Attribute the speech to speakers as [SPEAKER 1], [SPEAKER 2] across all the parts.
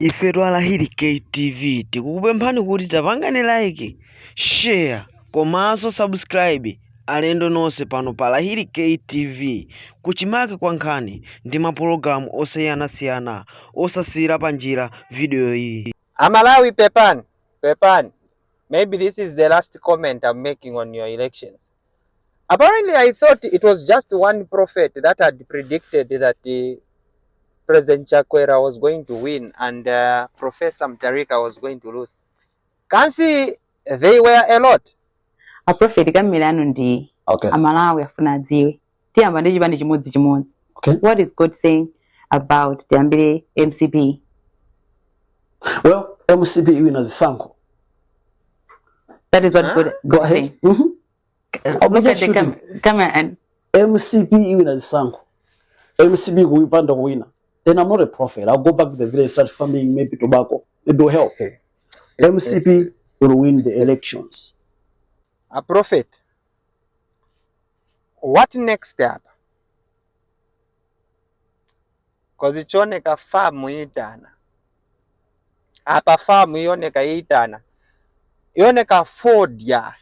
[SPEAKER 1] Ifetu a Lahiri KTV tikukupemphani kuti tapangani like, share komanso subscribe alendo nonse pano pa Lahiri KTV kuchimake kwa nkhani ndi mapulogalamu osiyanasiyana osasiyira panjira video iyi.
[SPEAKER 2] Amalawi pepani, pepani. Maybe this is the last comment I'm making on your elections. Apparently, I thought it was just one prophet that had predicted that President Chakwera was going to win and Professor Mutharika was going to lose. Kansi, they were a lot.
[SPEAKER 3] A prophet kamera yanu ndi
[SPEAKER 4] Okay.
[SPEAKER 3] Amalawi afuna adziwe. Tiyamba ndi chipani chimodzi chimodzi.
[SPEAKER 4] Okay.
[SPEAKER 3] What is God saying about tiyambire MCP?
[SPEAKER 4] Well, MCP iwina zisankho.
[SPEAKER 3] That is what
[SPEAKER 2] Huh?
[SPEAKER 3] God,
[SPEAKER 4] Go
[SPEAKER 3] God
[SPEAKER 4] ahead.
[SPEAKER 3] saying.
[SPEAKER 4] I'll be
[SPEAKER 3] Look at
[SPEAKER 4] just
[SPEAKER 3] the
[SPEAKER 4] shooting.
[SPEAKER 3] camera and
[SPEAKER 4] MCP iwina zisankho. MCP kuipanda kuwina. Then I'm not a prophet. I'll go back to the village, start farming, maybe tobacco. Maybe will help. MCP will win the elections.
[SPEAKER 2] A prophet. What next step? Cause ichoneka famu itana. Apa famu ioneka itana. Ioneka fodya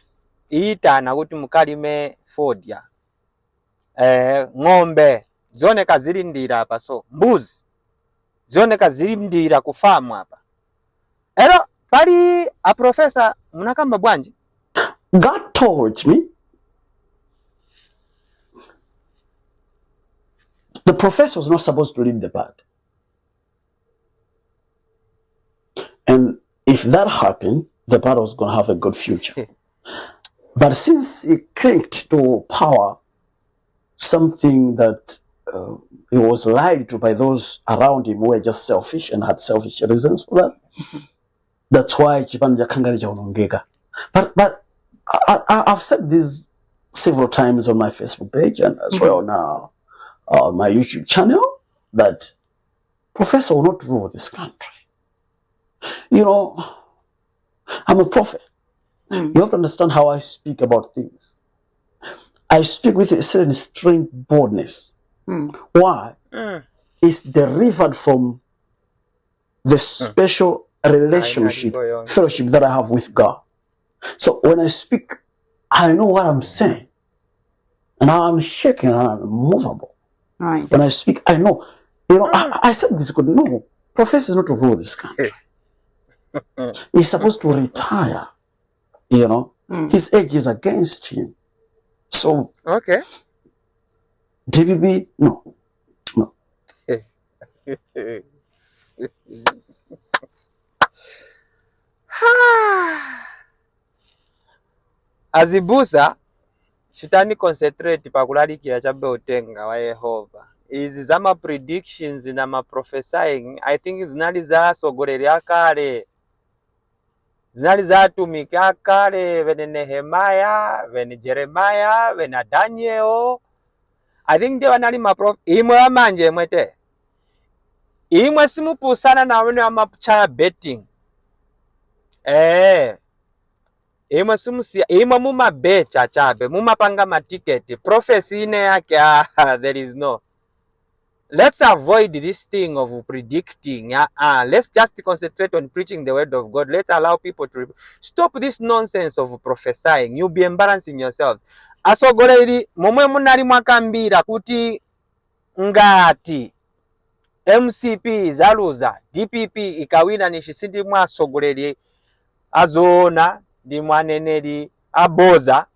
[SPEAKER 2] itana kuti mukalime fodya. Ng'ombe zioneka zilindira apa, so mbuzi zioneka zilindira ku famu apa. Ero pali a professor munakamba bwanji?
[SPEAKER 4] God told me the professor was not supposed to lead the party. And if that happened, the party was going to have a good future. But since he clinged to power, something that he was lied to by those around him who were just selfish and had selfish reasons for that. That's why chipani chakangani chaonongeka. But I've said this several times on my Facebook page and as well now on my YouTube channel that Professor will not rule this country. You know, I'm a prophet. You have to understand how I speak about things. I speak with a certain strange boldness. Why? It's derived from the special relationship, fellowship that I have with God. So when I speak, I know what I'm saying. And I'm shaking and I'm movable.
[SPEAKER 3] Right.
[SPEAKER 4] When I speak, I know. You know, I said this good. No, Professor is not to rule this country. He's supposed to retire. You know, his age is against him. So,
[SPEAKER 2] Okay.
[SPEAKER 4] DPP, no. No.
[SPEAKER 2] Azibusa chitani concentrate pakulalikira chabe utenga wa Yehova. Izi zama predictions na ma prophesying, I think zinali za atsogoleri akale, zinali za atumiki akale, vene Nehemiah, vene Jeremiah, vene Daniel. I think ndiye vanali ma imwe amanje imwe te imwe simupusana na wene amachaya betting. Imwe simusiya imwe mumabecha chabe mumapanga matiketi prophecy ine yake there is no. Let's avoid this thing of predicting. Let's just concentrate on preaching the word of God. Let's allow people to stop this nonsense of prophesying. You'll be embarrassing yourselves. Asogoleri momwe munali mwakambira kuti ngati MCP zaluza DPP ikawina ni chisindi mwa asogoleri azoona ndi mwaneneri aboza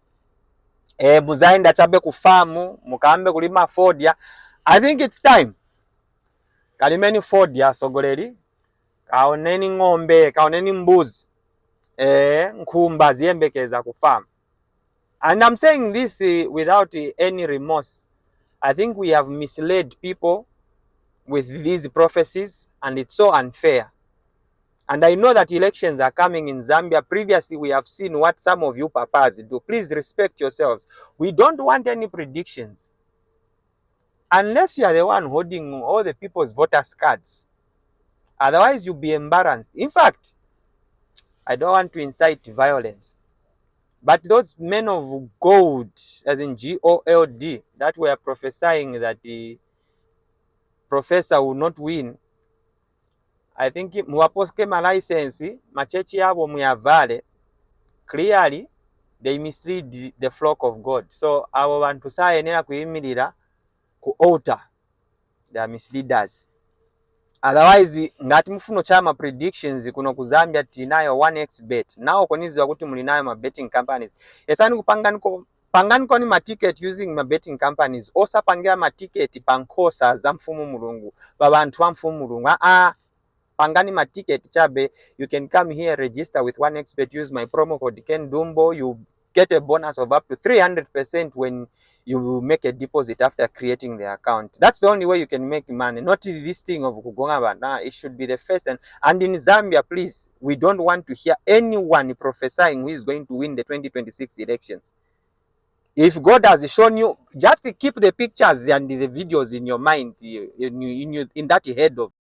[SPEAKER 2] muzaenda chabe kufamu mukambe kulima fodya. I think it's time. Kalimeni fodya asogoleri, kaoneni ng'ombe, kaoneni mbuzi, nkhumba ziyembekeza kufamu. And I'm saying this without any remorse. I think we have misled people with these prophecies, and it's so unfair. And I know that elections are coming in Zambia. Previously, we have seen what some of you papas do. Please respect yourselves. We don't want any predictions. Unless you are the one holding all the people's voters cards. Otherwise, you'll be embarrassed. In fact, I don't want to incite violence. But those men of gold, as in G-O-L-D, that were prophesying that the professor will not win, I think muwapoke ma license, ma church yabo muyavale. Clearly they mislead the flock of God. So abo bantu sayenera kuyimirira ku altar. They are misleaders. Otherwise, ngati mufuna chama predictions, kuno ku Zambia tinayo 1xBet. Nawo koniziwa kuti mulinayo ma betting companies. Esani kupanganiko, panganiko ni ma ticket using ma betting companies. Osapangira ma ticket pa nkhosa za mfumu Mulungu, pa banthu wa mfumu Mulungu. Ah, pangani ma ticket chabe. You can come here, register with 1xBet, use my promo code Ken Dumbo. You get a bonus of up to 300% when you make a deposit after creating the account. That's the only way you can make money, not this thing of kugonga bana. It should be the first. And in Zambia, please, we don't want to hear anyone prophesying who is going to win the 2026 elections. If God has shown you, just keep the pictures and the videos in your mind, in that head of